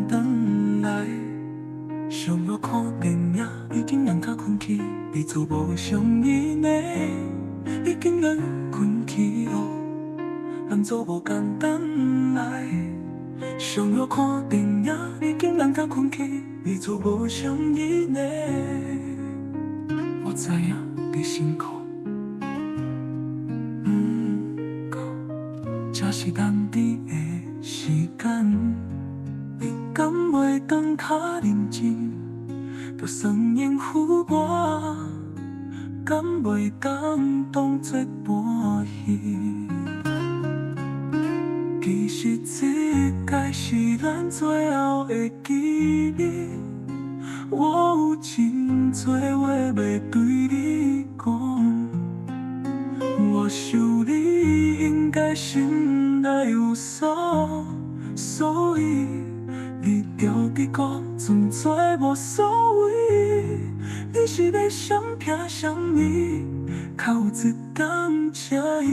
當轉來。上午看電影已經人較困去，你做無啥物呢？已經人困去哦，咱做無簡單來。上午看電影已經人較困去，你做無啥物呢？我知影你辛苦，毋過這是咱佇的時間，你敢袂當較認真？就算應付我，敢袂當當作伴戲？其實這該是咱最後的記憶。我有真濟話欲對你講，我想你應該心內有數，所以你著佇閣裝作無所謂。你是欲誰疼誰物，較有一點誠意，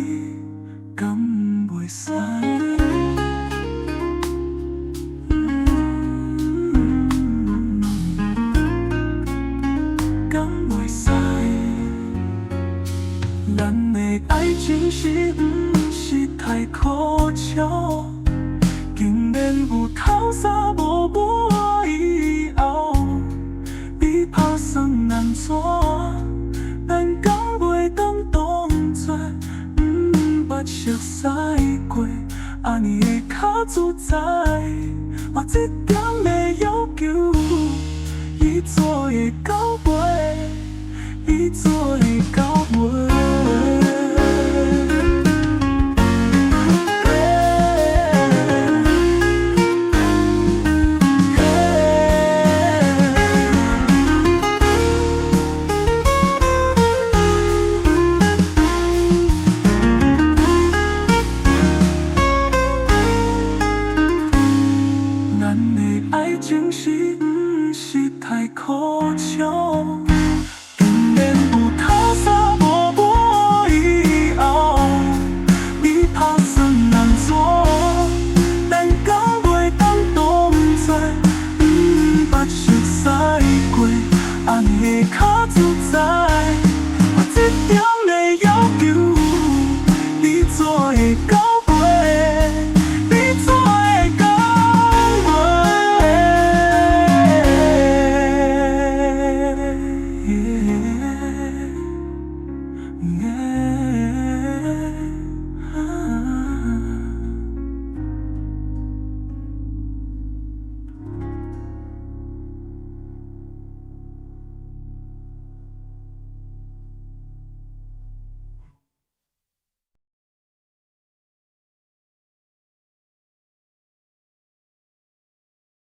敢袂使？嗯，敢袂使？咱的愛情是毋是太可笑？竟然有頭三無半以後，你拍算按怎？咱敢袂當當作毋捌熟似過，按呢會較自在。我這點的要求，伊做會到袂？伊做會到袂？咱的愛情是毋是太可笑？竟然有頭三無半以後，你拍算按怎？咱敢袂當當作毋捌熟似過，按呢會較自在。